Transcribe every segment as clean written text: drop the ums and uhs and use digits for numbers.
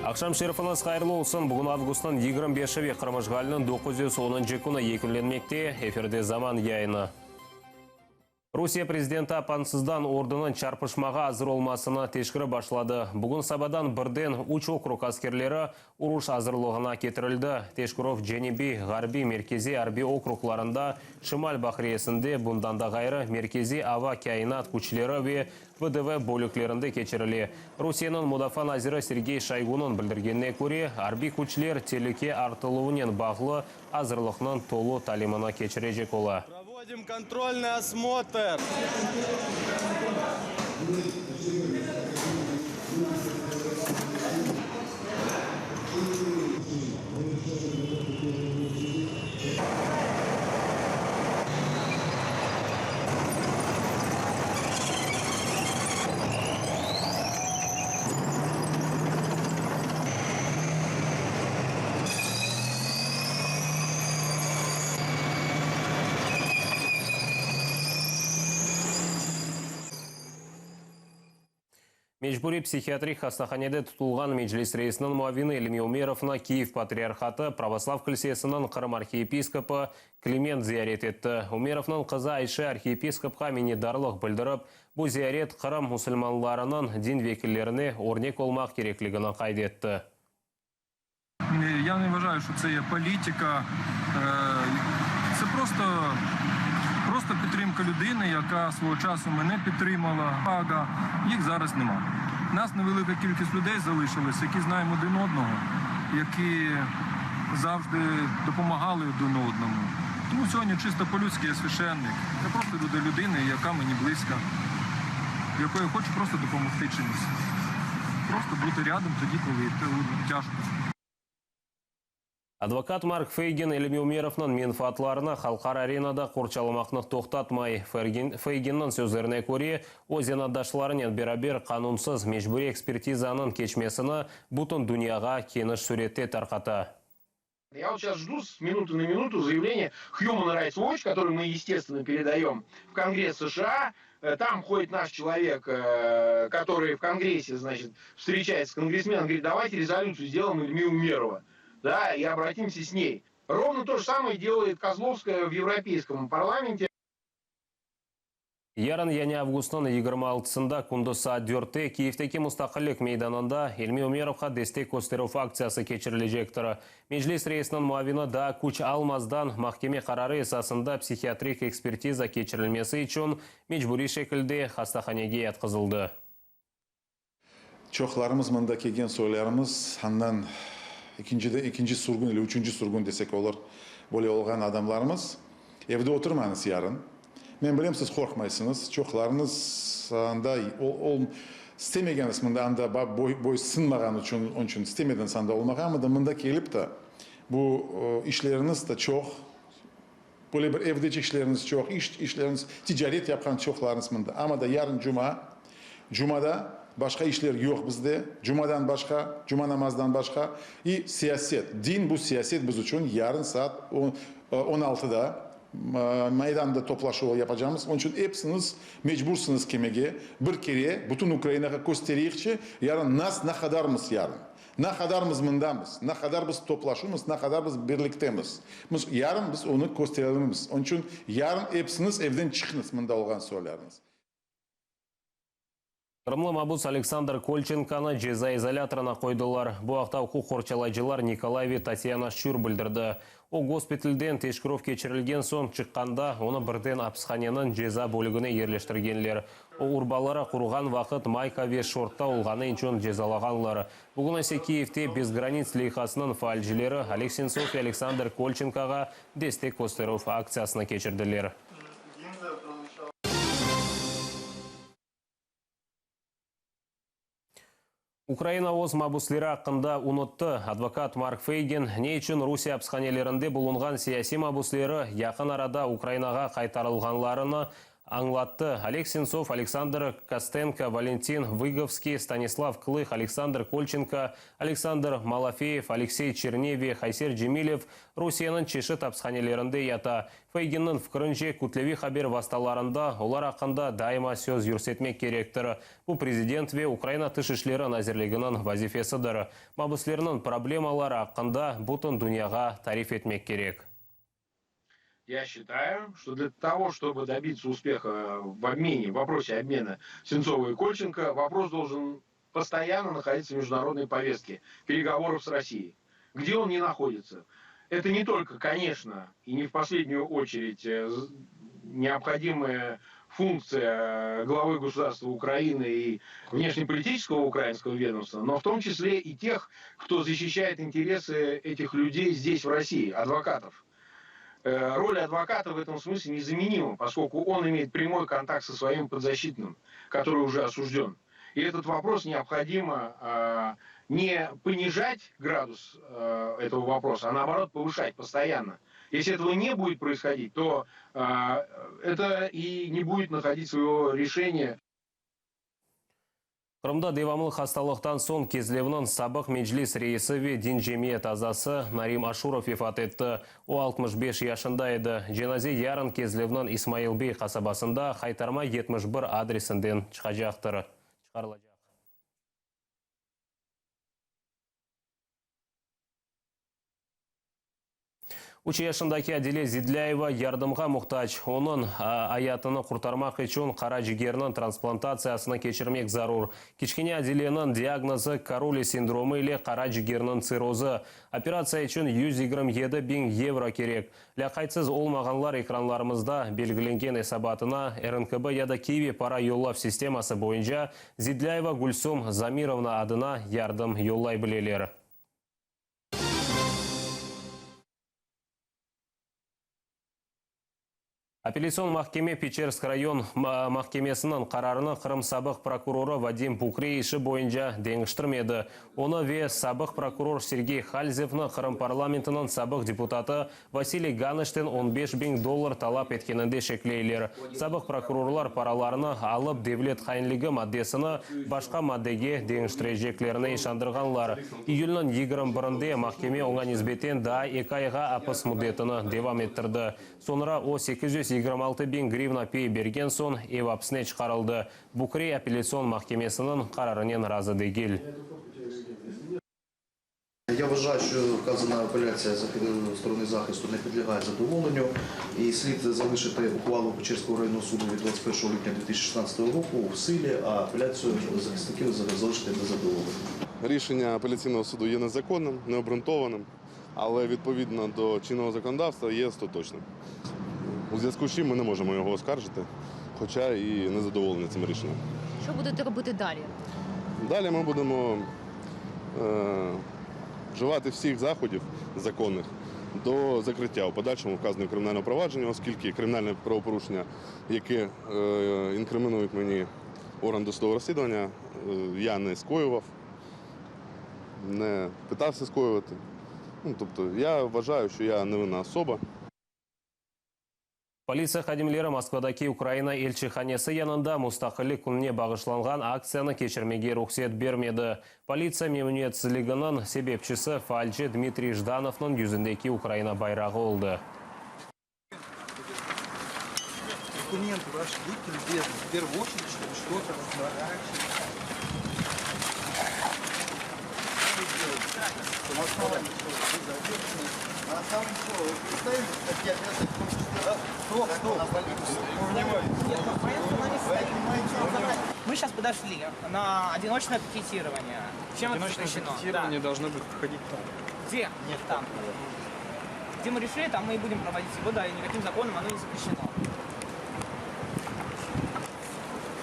Aqşam şerifiñiz hayırlı olsun! Bugün avgustnıñ 25-i ve Qırım işğaliniñ 910-ncı künü yekünlenmekte. Efirde Zaman yayını. Rusiye prezidenti apansızdan ordunıñ çarpışmağa azır olmasını teşkirip başladı. Bugün sabadan birden üç okrug askerleri uruş azırlığına ketirildi. Teşkirüv Cenübiy, Ğarbiy, Merkeziy arbiy okruglarında, Şimal bahriyesinde, bundan da ğayrı, Merkeziy ava kâinat küçleri ve VDV bölüklerinde keçirile. Rusiyeniñ mudafaa naziri Sergey Şoygunıñ bildirgenine köre, arbiy küçler telüke artıluvınen bağlı azırlıqnıñ tolu talimini keçirecek ola. Provodim kontrolnıy osmotr. Mecburiy psihiatrik hastahanede tutulğan Meclis reisiniñ muavini İlmi Umerovnı Kiyev Patriarhatı Pravoslav kilsesiniñ Qırım arhiyepiskopı Kliment ziyaret etti. Umerovnıñ qızı Ayşe arhiyepiskopqa minnetdarlıq bildirip, bu ziyaret Qırım musulmanlarınıñ din vekillerine örnek olmaq kerekligini qayd etti. Ya ne vvajayu, şo tse ye politika. Tse prosto, prosto pidtrimka lüdini, yaka svogo çasu mene pidtrimala. Aga, yih zaraz nema. Nas nevelika kilkist lüdey zalışilos, yaki znayem odin odnogo, yaki zavždi dopomagali odin odnomu. Tomu syogodni çisto po-lüdski ya svyaşennik. Ya prosto idu do lüdini, yaka meni blizka, yakoy ya hoçu prosto dopomogti çims. Prosto buti ryadom todi, koli tâjko. Advokat Mark Feygin İlmi Umerovnıñ menfaatlarını halqara arenada qorçalamaqnı toqtatmay. Feyginniñ sözlerine köre, o, zenaatdaşlarınen beraber qanunsız mecburiy ekspertizanıñ keçmesini bütün dünyağa keniş sürette tarqata. Ya vot seyças jdu s minutı na minutu zayavleniye Human Rights Watch, kotoroye mı, estestvenno, peredayom v Kongress США. Tam hodit naş çelovek, kotorıy v Kongresse, znaçit, vstreçayetsya s kongresmenom, govorit, davayte rezolütsiyu sdelayem İlmi Umerova, da, i obratimsya s ney. Rovno to je samoye delayet Kozlovskaya v Evropeyskom parlamente. Yarın, yani avgustnıñ 26-sında kündüz saat dörtte Kiyevdeki Mustaqillik meydanında İlmi Umerovqa destek kösterüv aktsiyası keçirilecektir. Meclis reisiniñ muavini daa küç almazdan mahkeme qararı esasında psihiatrik ekspertiza keçirilmesi içün mecburiy şekilde hastahanege yatqızıldı. Çoqlarımız mında kelgen soylarımız andan ekinciden ekinci sürgün ile üçünci sürgün desek olur böyle olğan adamlarımız. Evde oturmañız yarın. Men bilem siz qorqmaysıñız. Çoqlarıñız anda istemegeniz mında anda boy sınmağan içün onıñ içün istemediñiz anda olmağa amma da mında kelip de bu işleriñiz de çoq böyle bir evdece işleriñiz çoq iş işleriñiz ticaret yapqan çoqlarıñız mında amma da yarın cuma cumada başqa işler yoq bizde cumadan başqa cuma namazdan başqa i siyaset din bu siyaset biz içün yarın saat on altıda Maydanda toplaşuv yapacamız. Onıñ içün episiñiz mecbursıñız kelmege. Bir kere bütün Ukrainağa köstereyikçi, yarın nas na qadarmız yarın. Na qadarmız mındamız, na qadar biz toplaşumız, na qadar biz birliktemiz. Biz yarın biz onı kösterelimiz. Onıñ içün yarın episiñiz evden çıqıñız mında olğan soylarıñız. Qırımlı mabus Aleksandr Kolçenkonı ceza izolâtorına qoydılar. Bu aqta uquq qorçalayıcılar Nikolay ve Tatyana Şçur bildirdi. O, gospitalden teşkerüv keçirilgen soñ çıqqanda, onı birden apishaneniñ ceza bölügine yerleştirgenler. O, urbaları quruğan vaqıt mayka ve şortta olğanı içün cezalağanlar. Bugün ise Kiyevde Bez granits leyhasınıñ faalcileri Oleg Sentsov ve Aleksandr Kolçenkoğa destek kösterüv aktsiyasını keçirdiler. Ukraina öz mabüsleri aqqında unuttı, advokat Mark Feygin, ne içün Rusiye apishanelerinde bulunğan siyasiy mabüsleri yaqın arada Ukrainağa qaytarılğanlarını. Añlattı. Oleg Sentsov, Aleksandr Kostenko, Valentin Vıgovskiy, Stanislav Klıh, Aleksandr Kolçenko, Aleksandr Malofeyev, Aleksey Çerniy ve Hayser Cemilev Rusiyeniñ çeşit apishanelerinde yata. Feyginniñ fikirince, kütleviy haber vastalarında olar aqqında daima söz yürsetmek kerektir. Bu prezident ve Ukraina Tış işleri nazirliginiñ vazifesidir. Mabüslerniñ problemaları aqqında bütün dünyağa tarif etmek kerek. Я считаю, что для того, чтобы добиться успеха в обмене, в вопросе обмена Сенцова и Кольченко, вопрос должен постоянно находиться в международной повестке переговоров с Россией. Где он не находится? Это не только, конечно, и не в последнюю очередь э, необходимая функция главы государства Украины и внешнеполитического украинского ведомства, но в том числе и тех, кто защищает интересы этих людей здесь, в России, адвокатов. Э, роль адвоката в этом смысле незаменима, поскольку он имеет прямой контакт со своим подзащитным, который уже осужден. И этот вопрос необходимо э, не понижать градус э, этого вопроса, а наоборот повышать постоянно. Если этого не будет происходить, то это и не будет находить своего решения. Qırımda devamlı hastalıqtan soñ Kezlevniñ sabıq Meclis reisi ve din cemiyet azası Narim Aşurov vefat etti. O, 65 yaşında edi. Cenaze yarın Kezlevniñ İsmail Bey qasabasında Haytarma 71 adresinden çıqacaqtır, çıqarılacaq. Üç yaşındaki Adile Zidlâyeva yardımğa muhtac. Onıñ ayatını qurtarmaq içün qara cigerniñ transplantatsiyasını keçirmek zarur. Kiçkene Adileniñ diagnozı, Karuli sindromı ile qara cigerniñ tsirrozı. Operatsiya içün 127 biñ yevro kerek. Lâqaytsız olmağanlar ekranlarımızda belgilengen esabatına RNKB ya da Kivi para yollav sisteması boyunca Zidlâyeva Gülsum Zamirovna adına yardım yollay bileler. Apellâtsion mahkeme Peçersk rayon mahkemesiniñ qararını Qırım sabıq prokurorı Vadim Bukrey işi boyunca deñiştirmedi. Onı ve sabıq prokuror Sergey Halzevni Qırım parlamentiniñ sabıq deputatı Vasiliy Ganışten on beş biñ dollar talap etkeninde şekleyler. Sabıq prokurorlar paralarını alıp devlet hainligi maddesini başqa maddege deñiştireceklerine işandırğanlar. İyülniñ 21-nde mahkeme oña nisbeten daa eki ayğa apis müddetini devam ettirdi. Soñra o 826 biñ grivna pey bergen soñ ev apsine çıqarıldı. Bukrey apellâtsion mahkemesiniñ qararınen razı degil. Я вважаю, що вказана апеляція сторони захисту не підлягає задоволенню і слід залишити ухвалу Печерського районного суду від 21 липня 2016 року в силі, а апеляцію захисників залишити без задоволення. Рішення апеляційного суду є незаконним, необґрунтованим, але відповідно до чинного законодавства є остаточним. У зв'язку з чим ми не можемо його оскаржити, хоча і не задоволені цим рішенням. Що будете робити далі? Далі ми будемо е, вживати всіх заходів законних до закриття у подальшому вказаного кримінального провадження, оскільки кримінальне правопорушення, яке е, інкримінують мені орган досудового розслідування, е, я не скоював, не питався скоювати. Ну, тобто я вважаю, що я невинна особа. Politsiya hadimleri Moskvadaki Ukraina elçihanesi yanında Mustaqillik kününe bağışlanğan aktsiyanı keçirmege ruhset bermedi. Politsiya memnüniyetsizliginiñ sebepçisi faalci Dmitriy Jdanovnıñ yüzündeki Ukraina bayrağı oldı. Документы ваши, будьте любезны, в первую очередь, чтобы что-то разворачивать. На основании чего вы задержаны? На основании чего? Вы представили, как я обязан в том числе Стоп, стоп. Мы сейчас подошли на одиночное пикетирование. Чем это Одиночное запрещено? пикетирование Да. должно быть проходить там. Где? Нет, там. Где мы решили, там мы и будем проводить его, да, и никаким законом оно не запрещено.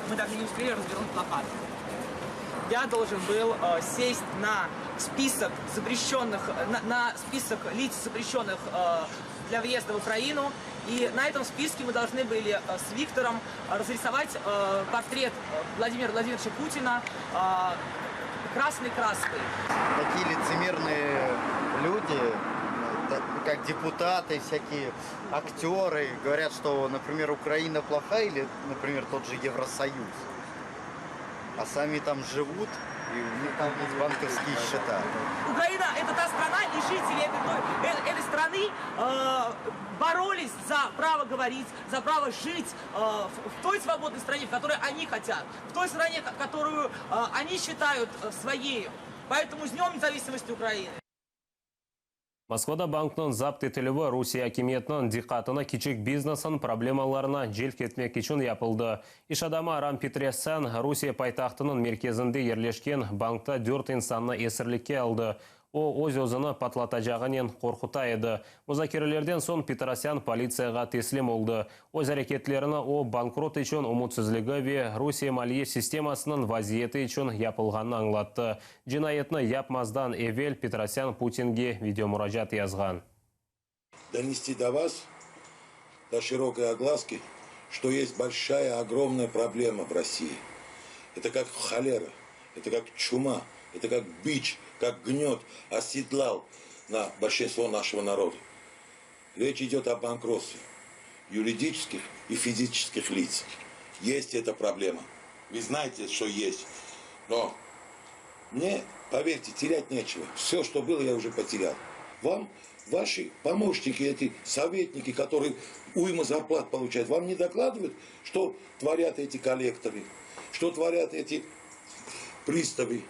Мы даже не успели развернуть плакат. Я должен был э, сесть на список запрещенных, на, на список лиц, запрещенных э, для въезда в Украину. И на этом списке мы должны были э, с Виктором разрисовать э, портрет Владимира Владимировича Путина э, красной краской. Такие лицемерные люди. как депутаты, всякие актеры говорят, что, например, Украина плохая или, например, тот же Евросоюз. А сами там живут, и у них там есть банковские счета. Украина – это та страна, и жители этой, э, этой страны э, боролись за право говорить, за право жить э, в, в той свободной стране, в которой они хотят, в той стране, которую э, они считают э, своей. Поэтому с Днем независимости Украины! Moskvada banknıñ zapt etilüvi Rusiye akimiyetiniñ diqqatını kiçik biznesniñ problemalarına celp etmek içün yapıldı. İş adamı Aram Petrosyan Rusiye paytahtınıñ merkezinde yerleşken bankta dört insannı esirlikke aldı. O, öz-özüni patlatacağınen qorquta edi. Muzakerelerden soñ Petrosyan politsiyağa teslim oldı. Öz areketlerini o, bankrot içün ümütsizligi ve Rusiye maliye sistemasınıñ vaziyeti içün yapılğanını añlattı. Cinayetni yapmazdan evel Petrosyan Putinge videomuracaat yazğan. Донести до вас, до широкой огласки, что есть большая, огромная проблема в России. Это как холера, это как чума, это как бич, как гнет оседлал на большинство нашего народа. Речь идет о банкротстве юридических и физических лиц. Есть эта проблема. Вы знаете, что есть. Но мне, поверьте, терять нечего. Все, что было, я уже потерял. Вам ваши помощники, эти советники, которые уйма зарплат получают, вам не докладывают, что творят эти коллекторы, что творят эти приставы,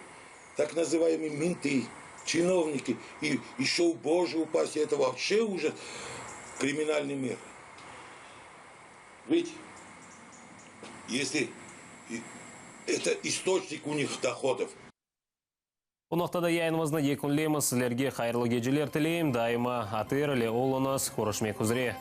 так называемые менты, чиновники. И еще, боже упаси, это вообще уже криминальный мир. Ведь если это источник у них доходов. Bu noqtada yayınımıznı yekünleymiz. Sizlerge hayırlı geceler tileyim. Daima ATR ile oluñız. Körüşmek üzre.